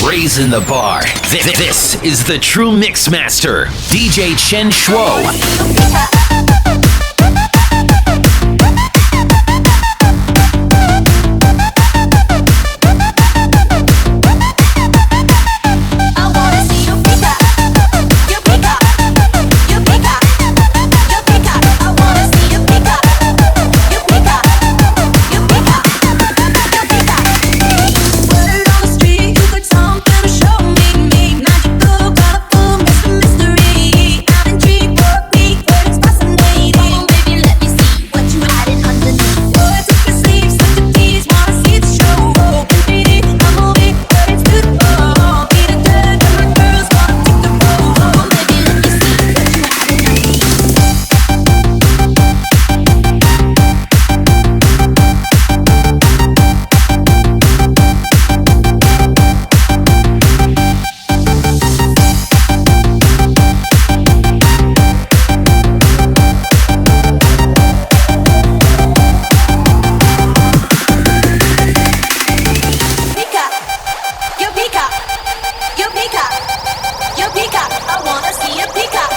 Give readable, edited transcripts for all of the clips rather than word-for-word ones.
Raising the bar. This is the true mix master, DJ Chen Shuo. I wanna see you peacock, you peacock, you peacock, you peacock. I wanna see you peacock, you peacock, you peacock, you peacock. Word on the street, you got something to show me, me. Magical, colorful, Mr. Mystery. I'm intrigued, work me, but it's fascinating. Come on, baby, let me see what you hiding underneath. Boy, take your sleeves, such a tease, wanna see the show. 3D, a movie, but it's beautiful. Be the judge, and my girls gonna take the role. Come on, baby, let me see what you hiding underneath. Peacock, you peacock, you peacock, you peacock. I wanna see you peacock,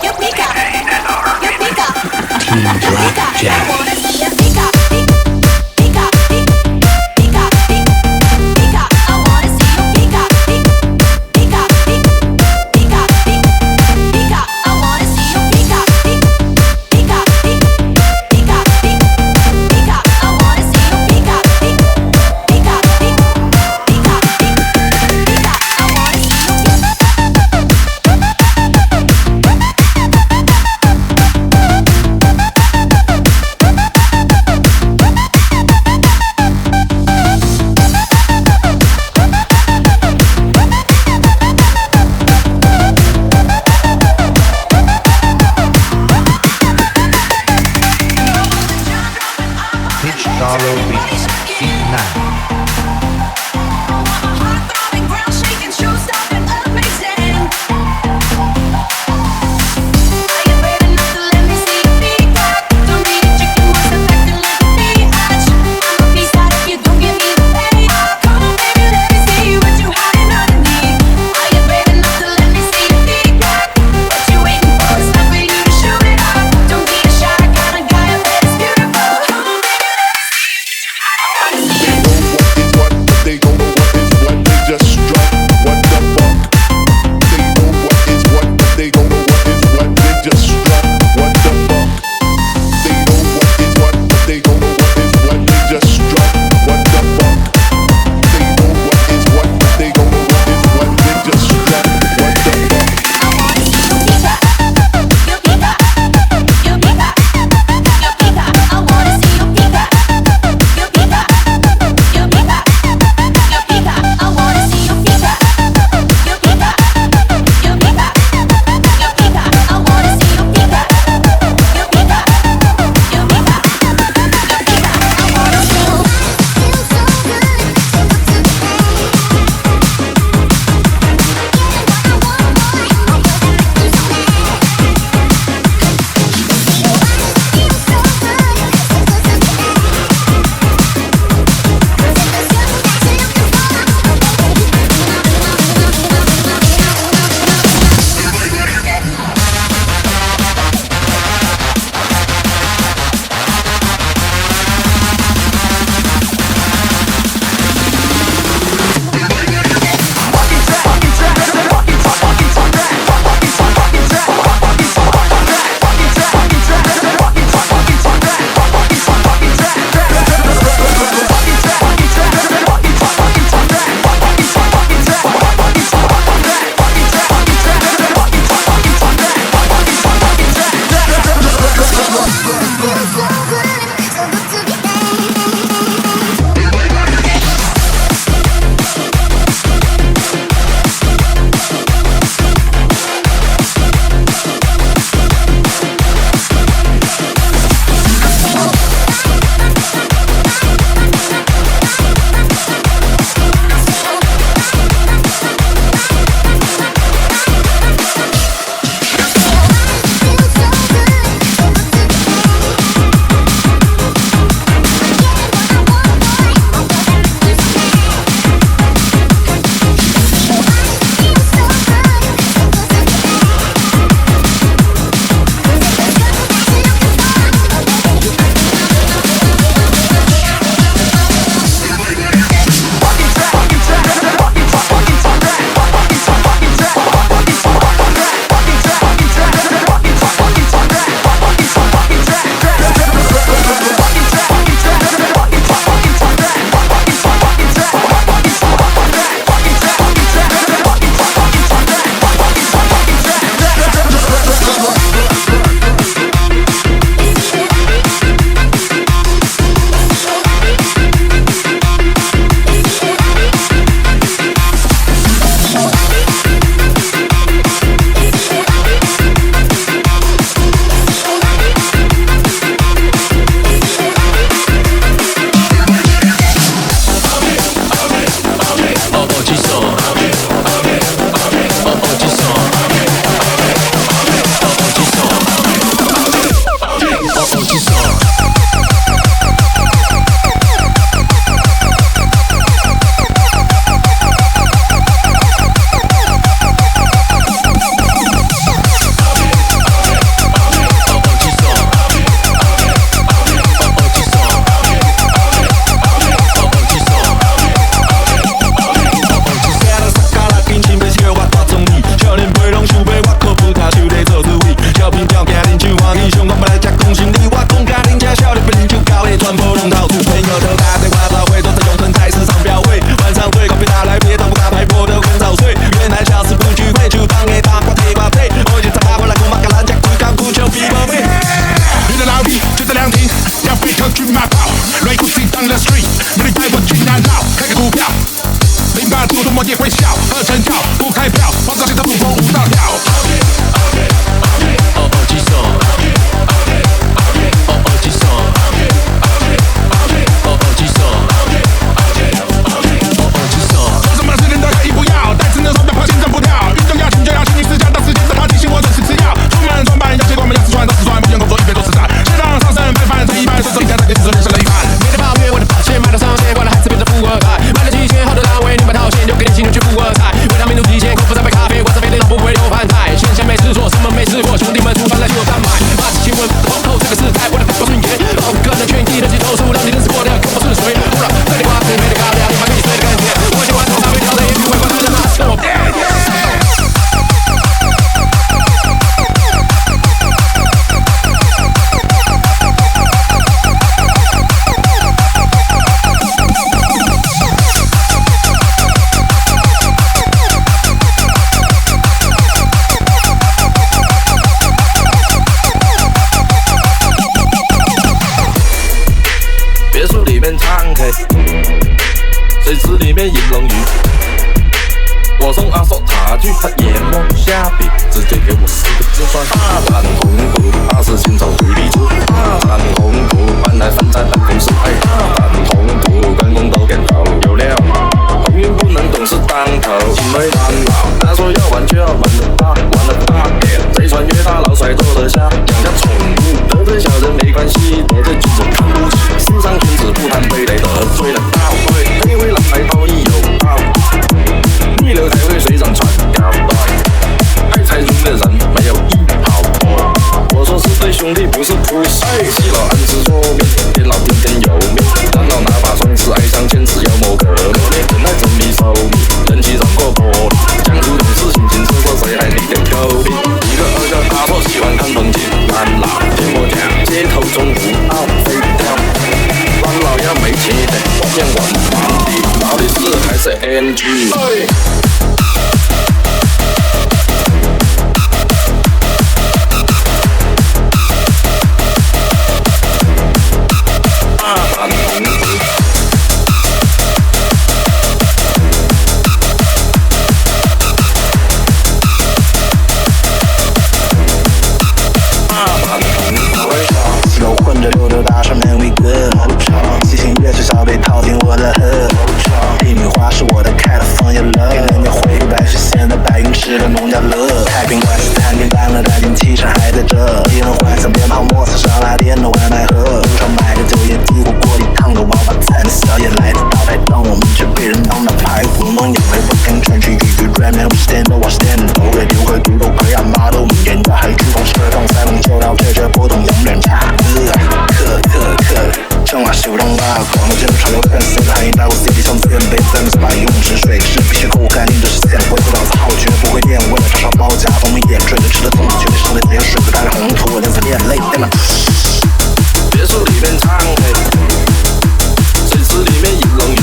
you peacock, you peacock, Team you Black peacock. I Jack. Wanna see you peacock, peacock, peacock, peacock. I wanna see you peacock, peacock, peacock, peacock. I wanna see you peacock, peacock, peacock, peacock. I wanna see you peacock, peacock, peacock, peacock. I wanna see you. Pitch Darrow Remix, Beat 9. Heart-throbbing, ground-shaking, show-stopping, amazing. Are you brave enough to let me see you peacock? Don't be a chicken, what's acting like a biatch? I'ma be sad if you don't give me the payoff. Come on, baby, let me see what you hiding underneath. Are you brave enough to let me see you peacock? What you waiting for? It's time for you to show it off. Don't be a shy kind of guy, I bet it's beautiful. Come on, baby, let me see. 魔也會笑，喝成藥不開票，皇上現在不瘋舞大跳。哦哦，舉手。哦哦，舉手。哦哦，舉手。哦哦，舉手。說什麼是人的可以不要，但是那手表怕心臟不跳。運動要請就要請你私家，但時間的他提醒我準時吃藥。出門裝扮要習慣，我們要吃穿，到四川不用工作一邊做慈善。先讓上身白飯吃一半，順手一下再給子孫留下了遺憾。沒得抱怨，我的發現買到上線，管了孩子變成富二代，買了幾千好的單位，你們掏錢就給年輕人去富二代，為他民族體現，空腹三杯咖啡，晚上飛天都不會有飯菜，閒閒沒事做，什麼沒試過，兄弟們出發來就丹麥，八七新聞透透這個時代，我的不順眼，報個人權益的去投訴，讓你日子過得更不順遂。好了，這裡瓜子沒得咖啡，你媽給你睡得更甜。我喜歡從咖啡調的，也許會關注的那是我。別墅裡面唱 K，水池裡面銀龍魚。我送阿叔茶具，他研墨下筆，直接給我四個字算。大展宏圖，大事清朝對立處。大展宏圖，搬來放在辦公室。哎，大展宏圖，關公都點頭有料。鴻運不能總是當頭，因為難老。他說要玩就要玩得大，玩得大點。賊船越大，老帥坐得下。養家寵物，得罪小人沒關係，得罪君子看不起。世上君子不貪杯，得罪了道對，黑灰狼白道義有道。逆流才會水漲船高。愛财主的人沒有一好多。我說是對兄弟，不是哭戲。細老暗自做面，電腦天天有面。咱老拿把雙尺，愛上堅持要磨革命。忍耐沉迷收米，人氣撞過玻璃。江湖總是形形色色，誰還你點狗屁？一個二個阿婆喜歡看風景，爛老聽我講，街頭中無奧飛跳。爛老要沒錢的，外面玩房的，到底是還是 NG？大展宏圖。大展宏圖。有混着溜溜达上面 we good，七星月是小被套進我的 hood，帝女花是我的 California love，給人家回個白雪仙的白雲吃的農家樂，太平官司餐廳搬了，大金汽車還在這，一人幻想鞭炮莫測燒臘店的外賣盒，路上買個酒也幾乎鍋裡燙個王八蛋，宵夜來自大排檔，我們卻被人當大排虎門，因為不肯穿去一句專門我 stand 我 stand 都會丟佢丟到佢阿媽都唔認得，喺廚房食堂西門做到這這普通飲涼茶。咳咳咳，正話小當家，講到這個潮流粉絲，還帶我 CD 像自願被分，把泳池水池必須夠乾淨，這是線，我知道好絕不會變，為了叉燒包加蜂蜜點綴，吃的粽子絕對上的這些水，帶着紅土，臉色變累，天哪！別墅裡面唱 K，水池裡面銀龍魚。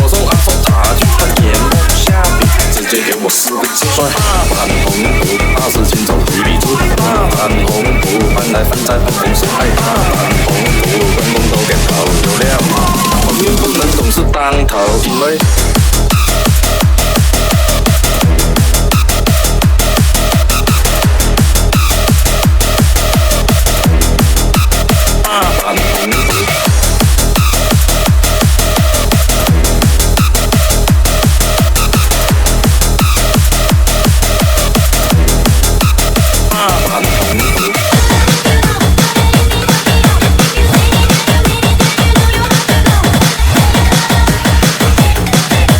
我送阿叔茶具，他研墨下筆，直接給我四個字算。大展宏圖，大事清朝對立處。大展宏圖，搬來放在辦公室。哎，大展宏圖，關公都點頭有料。鴻運不能總是當頭，因為。大展宏圖。大展宏圖。 Thank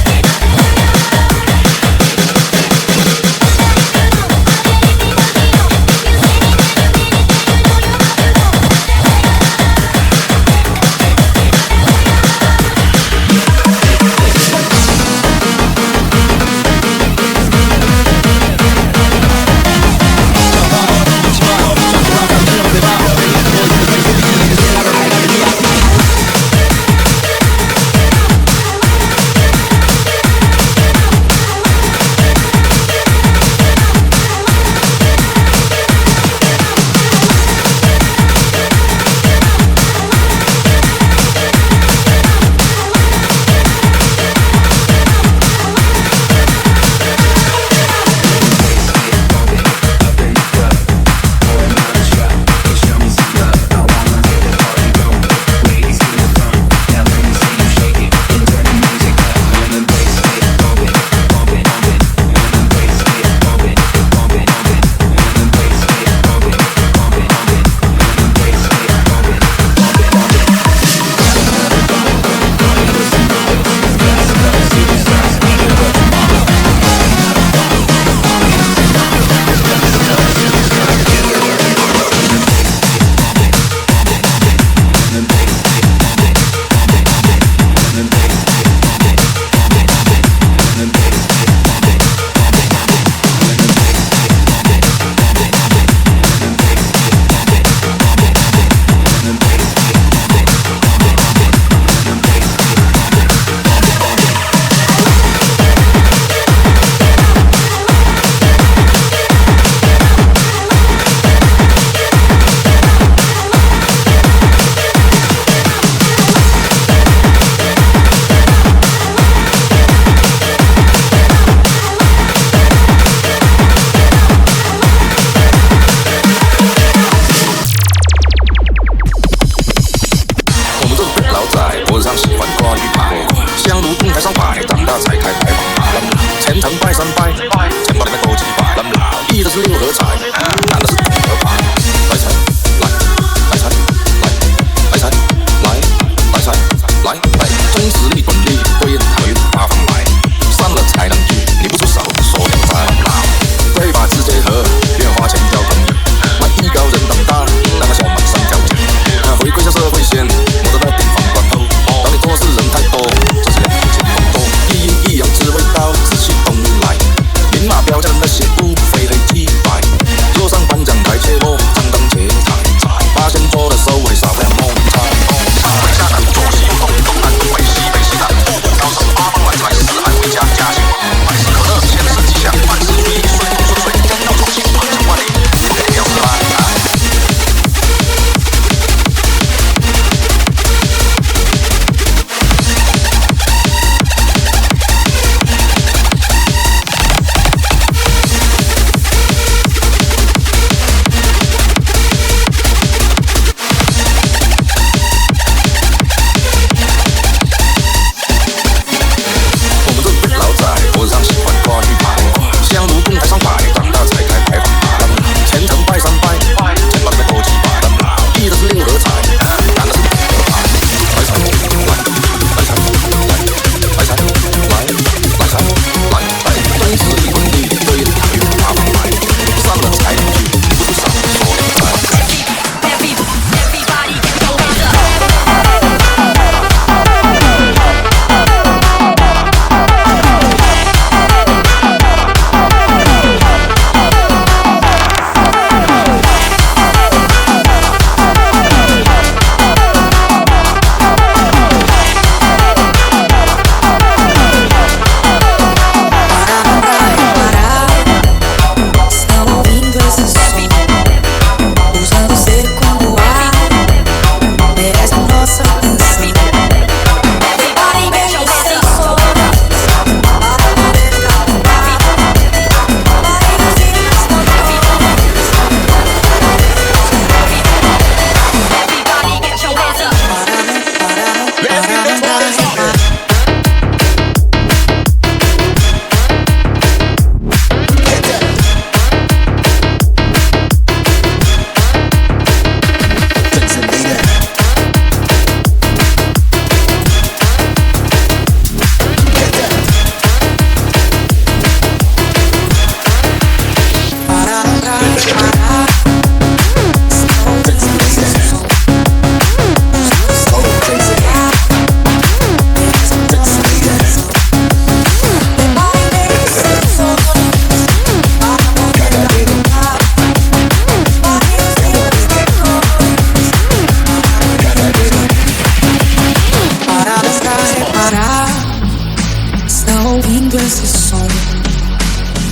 Está ouvindo esse som,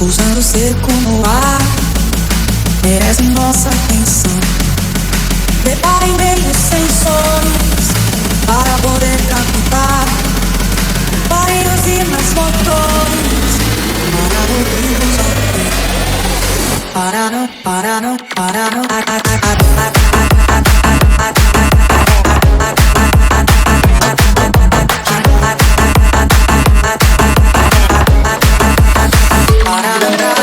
pousando seco no ar, merecem nossa atenção. Preparem bem os sensores para poder captar. Parem usinas motores para ouvirmos aqui. Para não, para não, para não. Ah, ah, ah, ah, ah, ah, ah, ah, ah, para não parar.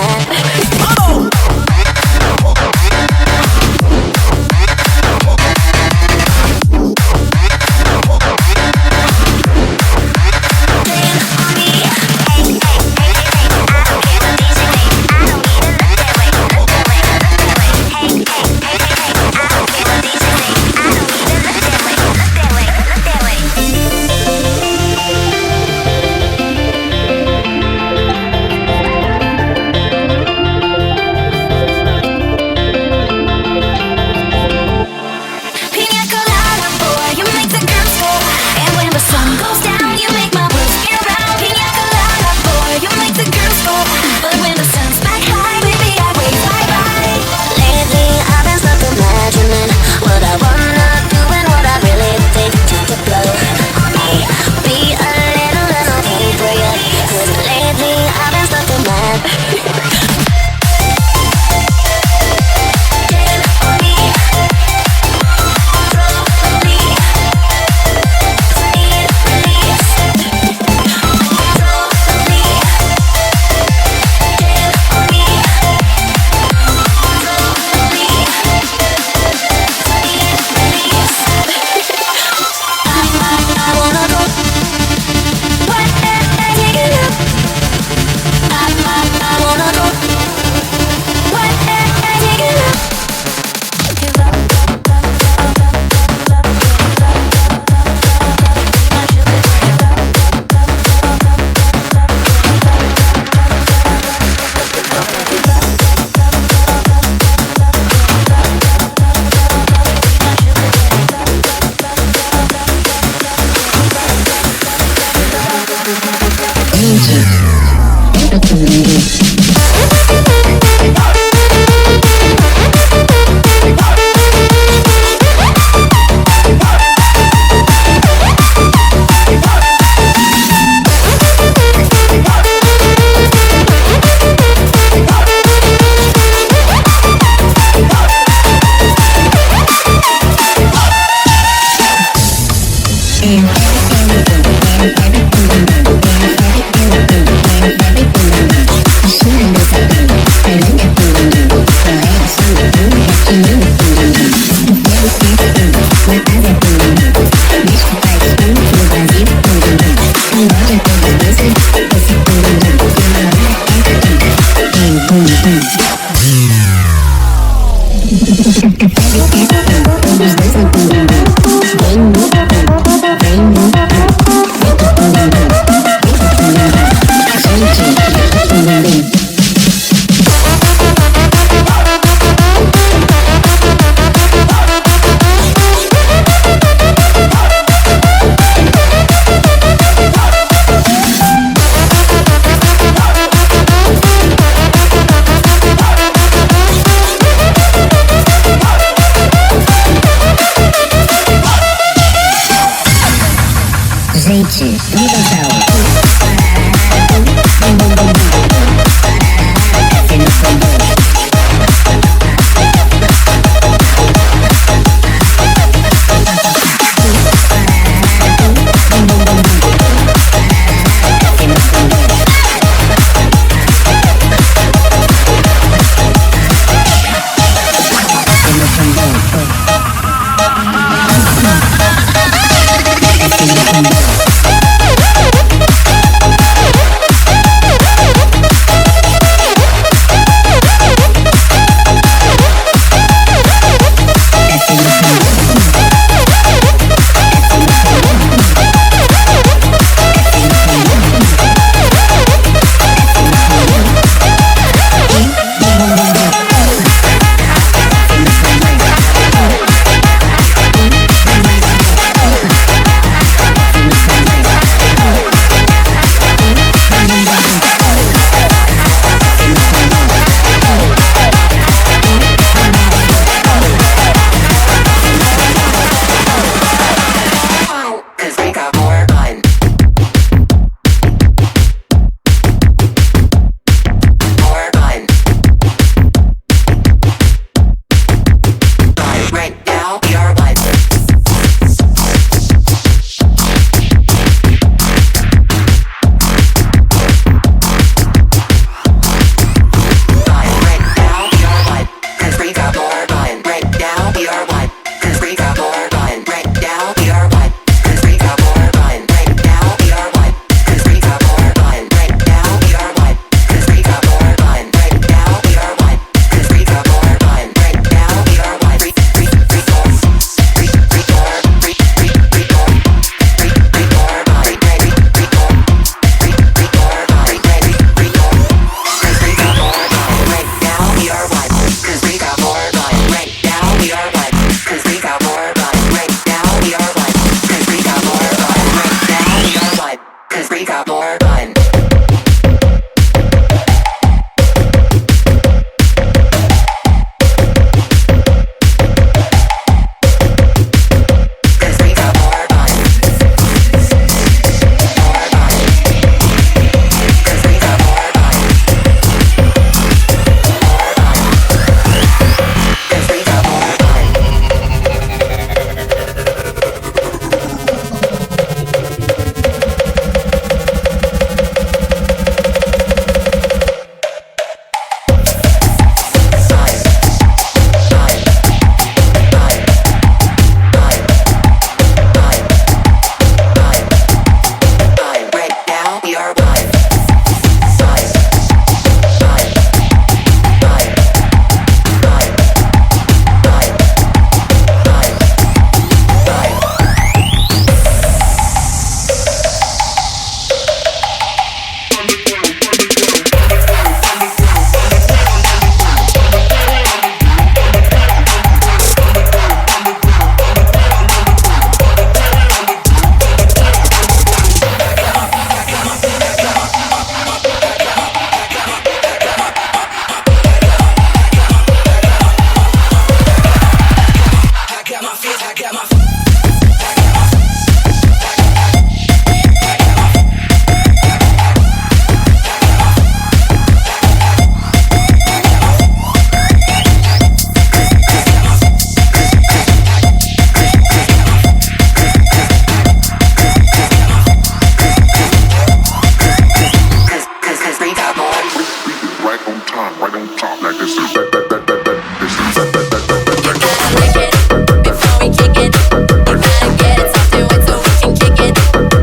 Mad. Piña colada, boy, you make the girls go. And when the sun goes down, you make my world spin round. Piña colada, boy, you make the girls go. But when the sun's back high, baby, I wave bye bye. Lately, I've been stuck imagining what I wanna do and what I really think to blow. Hey, be a little less appropriate. 'Cause lately, I've been stuck in mad. Jam on me, control me, need release. Control me, jam on me, control me, need release. I wanna go. What? Take it up. I wanna go. What? Take it up. Give up. On time, right on top, like this. That, that, that, that, that, this. That, that, that, that, that, You gotta lick it before we kick it. You gotta get it soft and wet so we can kick it.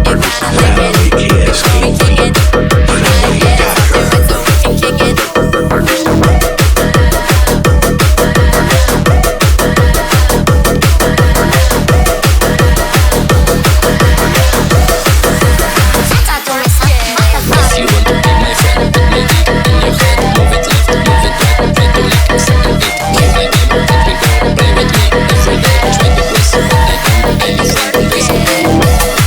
You gotta lick it before we kick it. You gotta get it soft and wet so we can kick it. If you want to be my friend, put my dick in your hand. Move it left, move it right, try to lick, suck and eat. Here I am, let me go, play with me every day. Try to guess what I am, I'm a friend, please.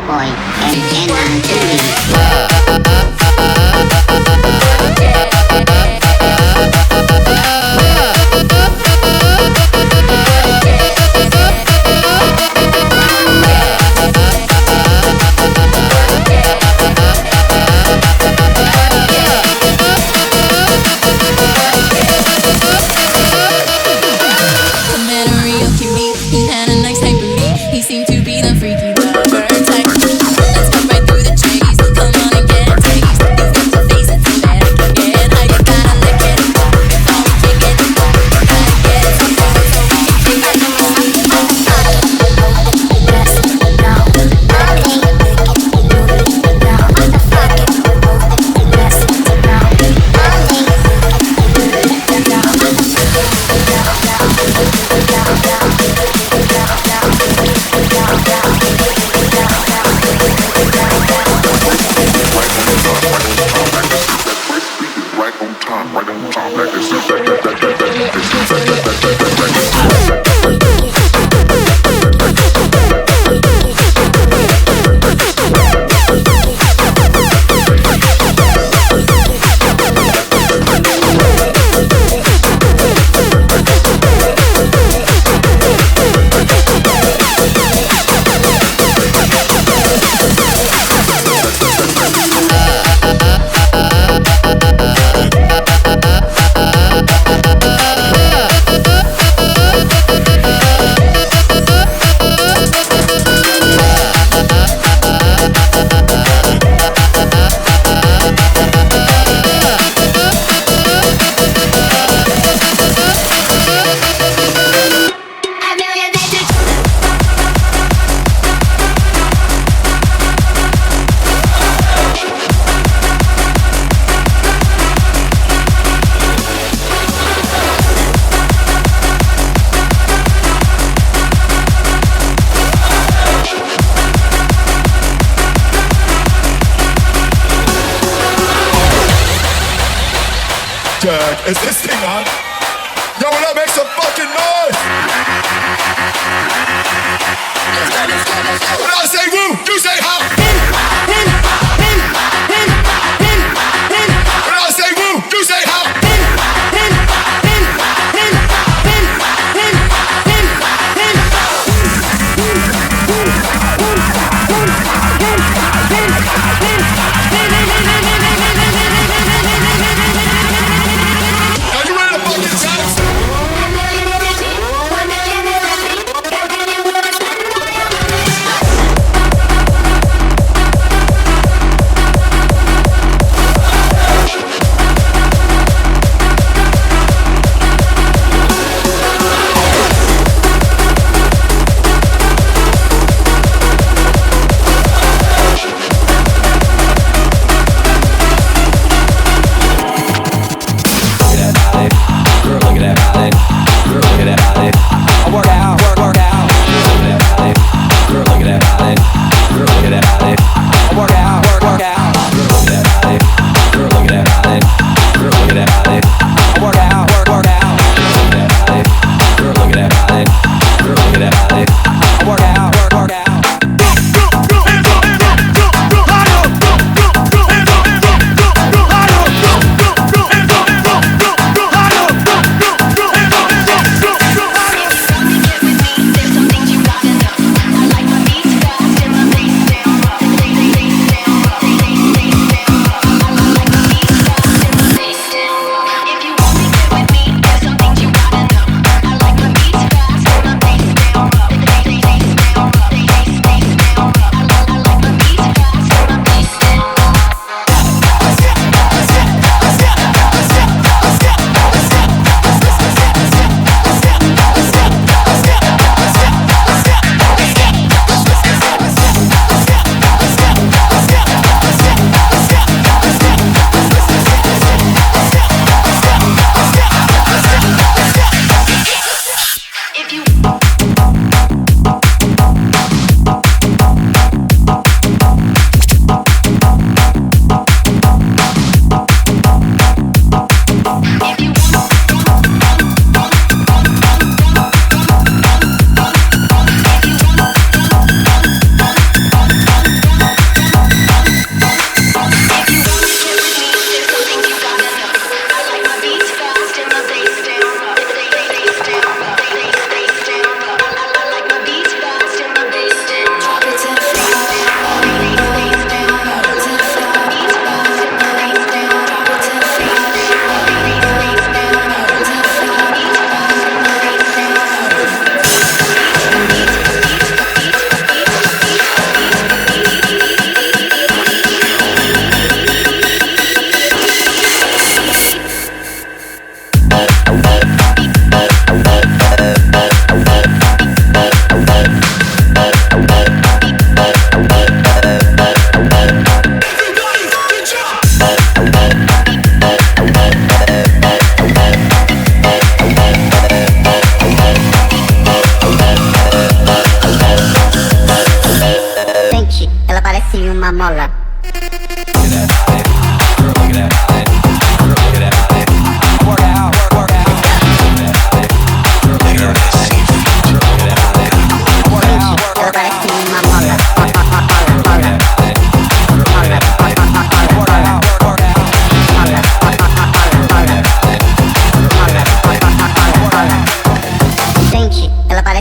Boy and Anna Julie. I met a real cutie. He had a nice tight booty. He seemed to be the freaky lover type. Let's cut right through the chase. Come on and get a taste. You've got to face it so that I can get high. You gotta lick it before we kick it. You gotta get it soft and wet so we can kick it. Right on time, right on top, like this. That, that, that, that, that, this. That, that, that, that, that, this. Jack, is this thing on? Yo, will I make some fucking noise? When I say woo, you say ha. Woo, woo, woo, woo, woo, woo. When I say woo, you say ha. Woo, woo, woo, woo, woo, woo, woo, woo. Woo, woo, woo, woo, woo, woo, woo, Are you ready to fucking dance?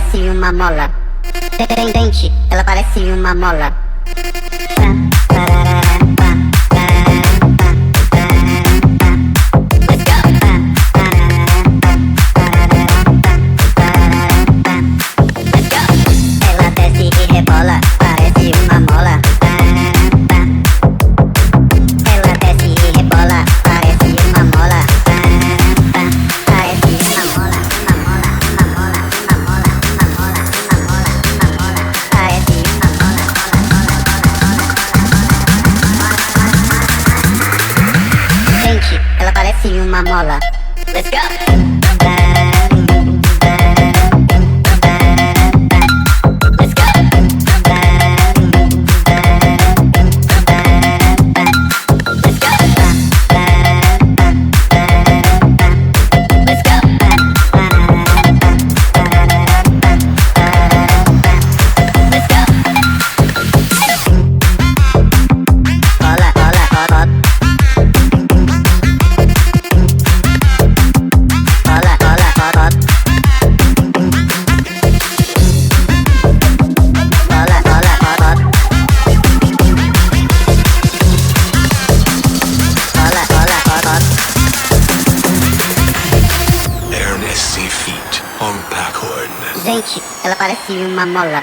Parece uma mola. Gente, ela parece uma mola. Let's go. Let's go. Ela desce e rebola, parece uma mola. Ela desce e rebola, parece uma mola. Parece uma mola, uma mola, uma mola, uma mola, uma mola, uma mola, uma mola. Parece uma mola, mola, mola, mola. Gente, ela parece uma mola. Let's go. Let's go. Let's go. Let's go. Let's go. Bola, bola, bola. Bola, bola, bola. Bola, bola, bola. Bola, bola, bola. Aaron SC feat Hong Pakhorn. Gente, ela parece uma mola.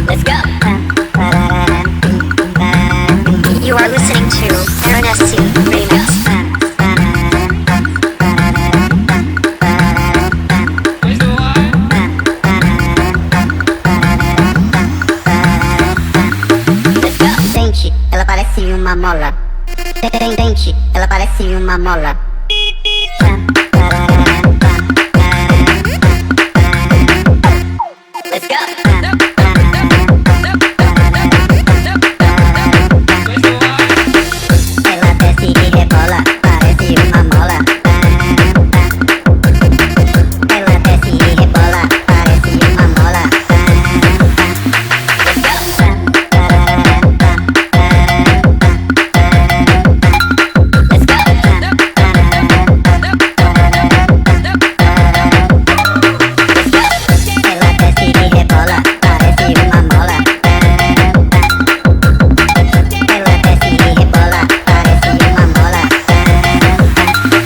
Let's go. You are listening to Aaron SC Remix. Let's go. Gente, ela parece uma mola. Gente, ela parece uma mola. Let's go. Ela desce e rebola, parece uma mola. Ela desce e rebola, parece uma mola. Let's go. Let's go. Let's go. Ela desce e rebola, parece uma mola. Ela desce e rebola, parece uma mola. Parece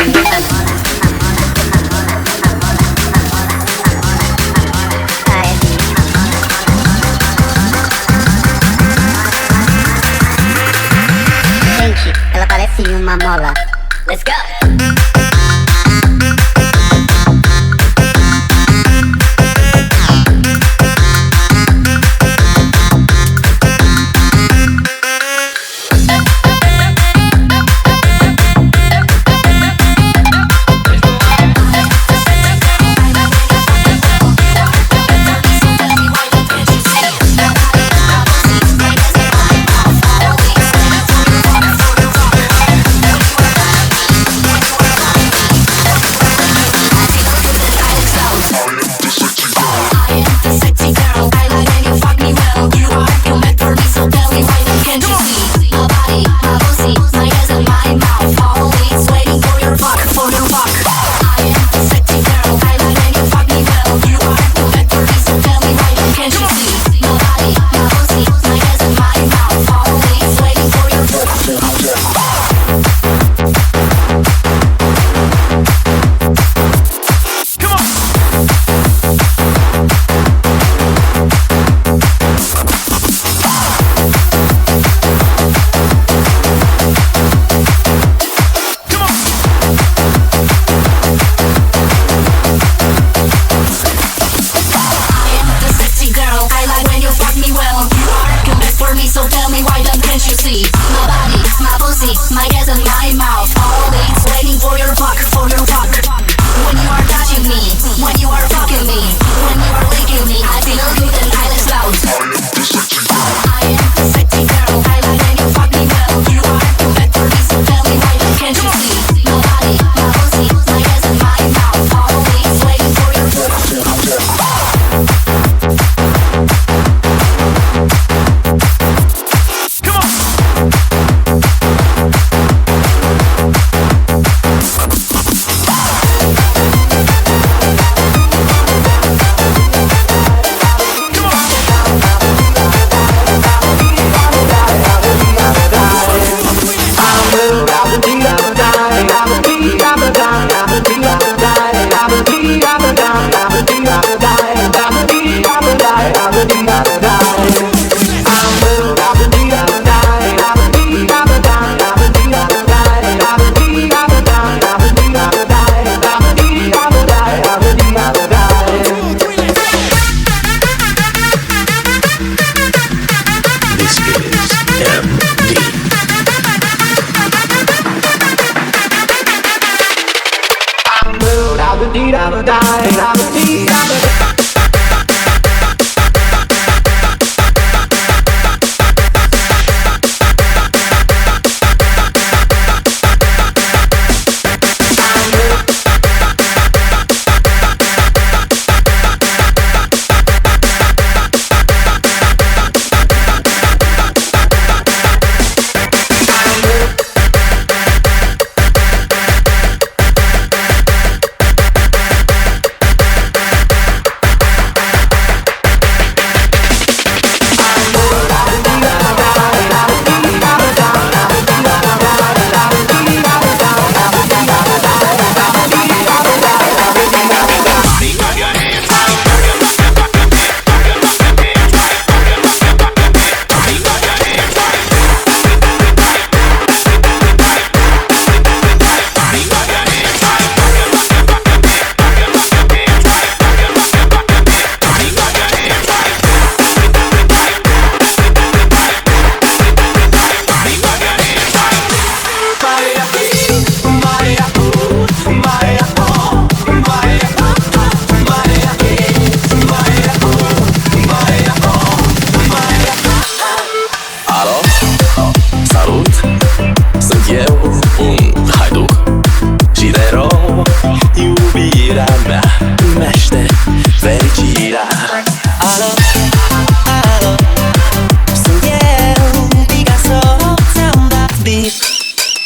uma mola, uma mola, uma mola, uma mola, uma mola, uma mola, uma mola. Parece uma mola, mola. Gente, ela parece uma mola. Let's go. Alo? Salut! Sunt eu, un haiduc. Și te rog, iubirea mea, primește fericirea. Alo, alo, sunt eu, Picasso. Ți-am dat bip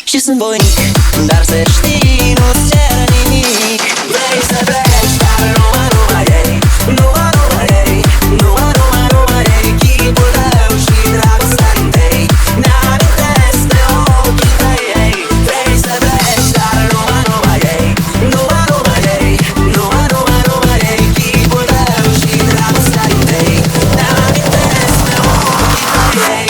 și sunt voinic, dar să știi, nu-ți cer nimic. Vrei să pleci, dar numai, numai ei, numai, numai ei, numai, numai, numai ei. Chipul tău și dragostea din tei ne-amintesc de ochii tăi ei. Vrei să pleci, dar numai, numai ei, numai, numai ei, numai, numai, numai ei. Chipul tău și dragostea din tei ne-amintesc de ochii tăi ei.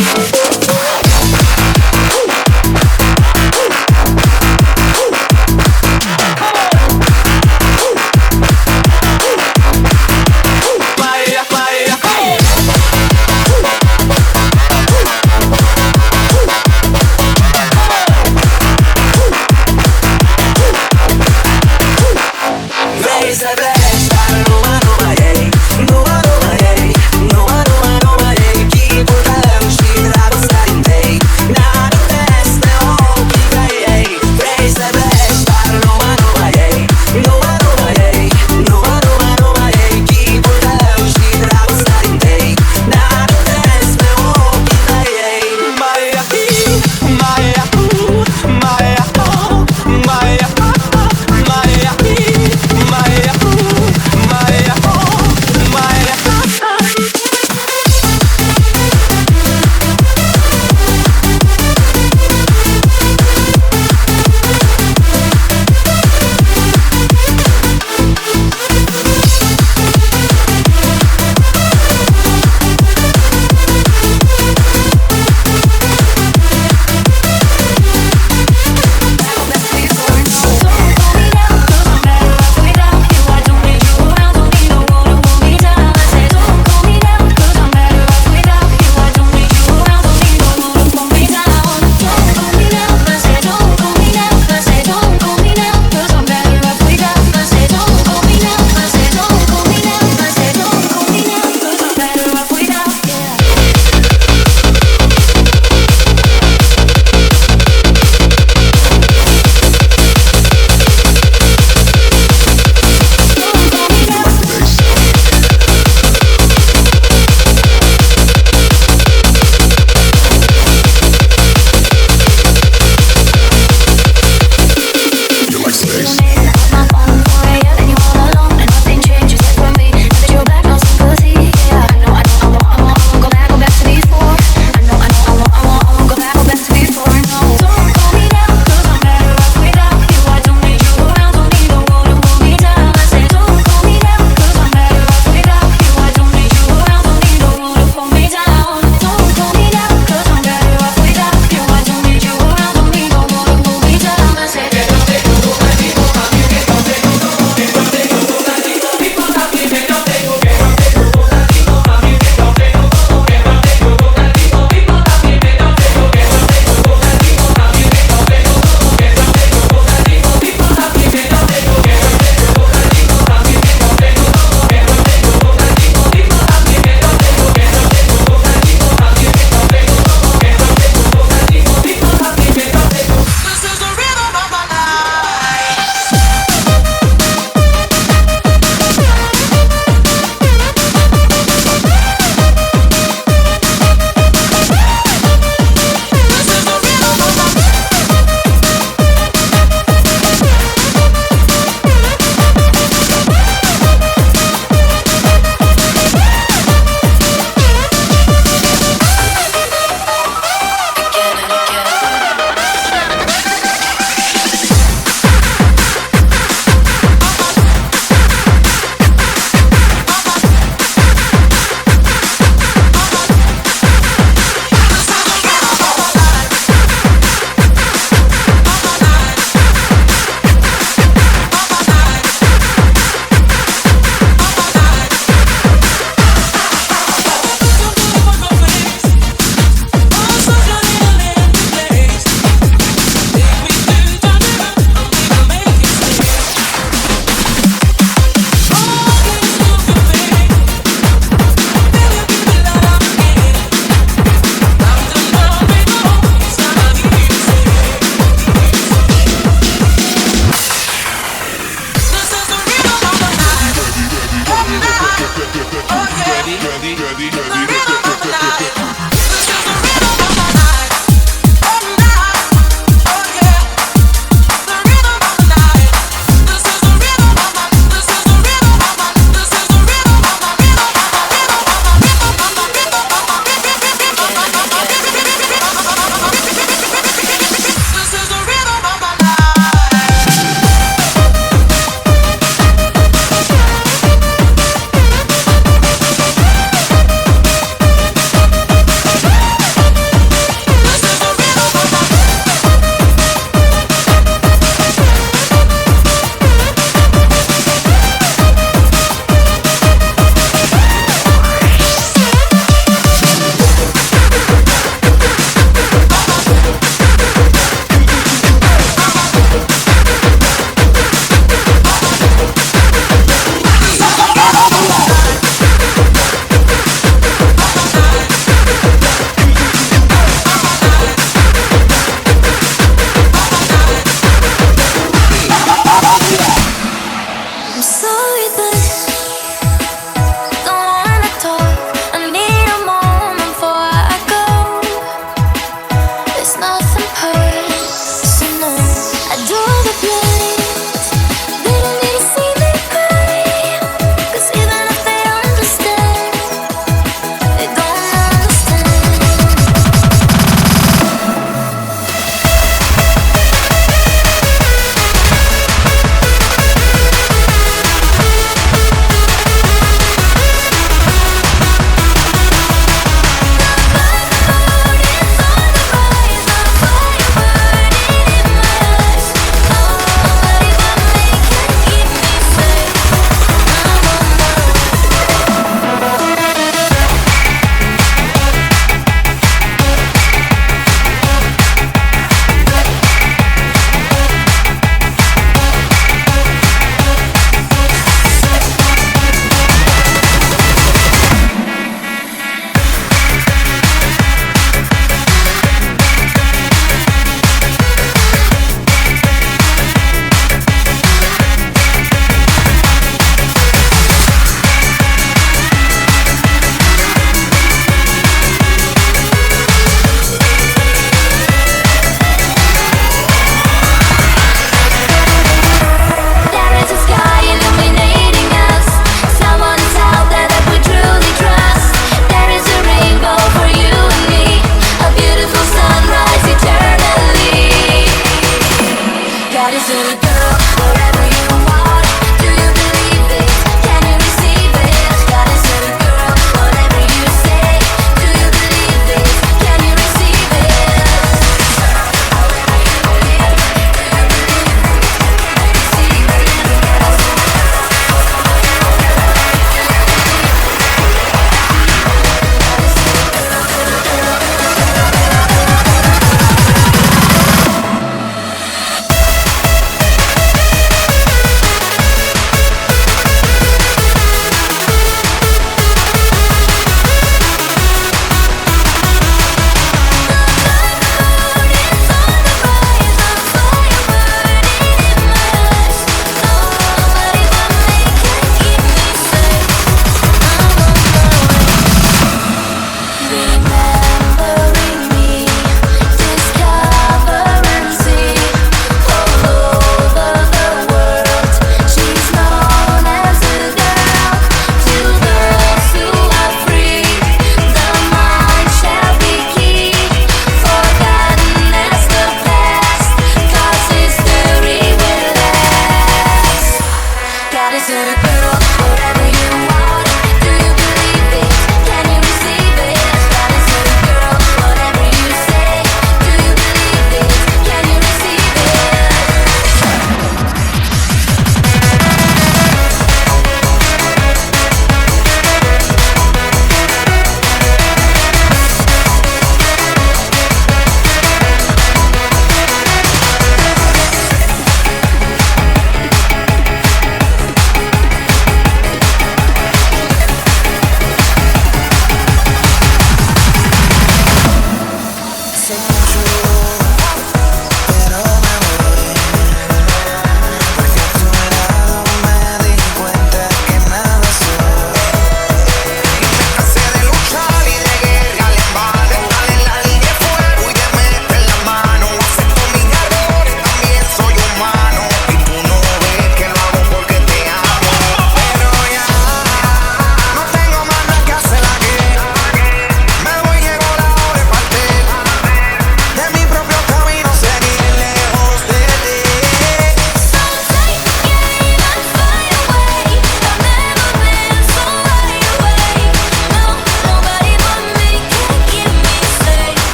一个。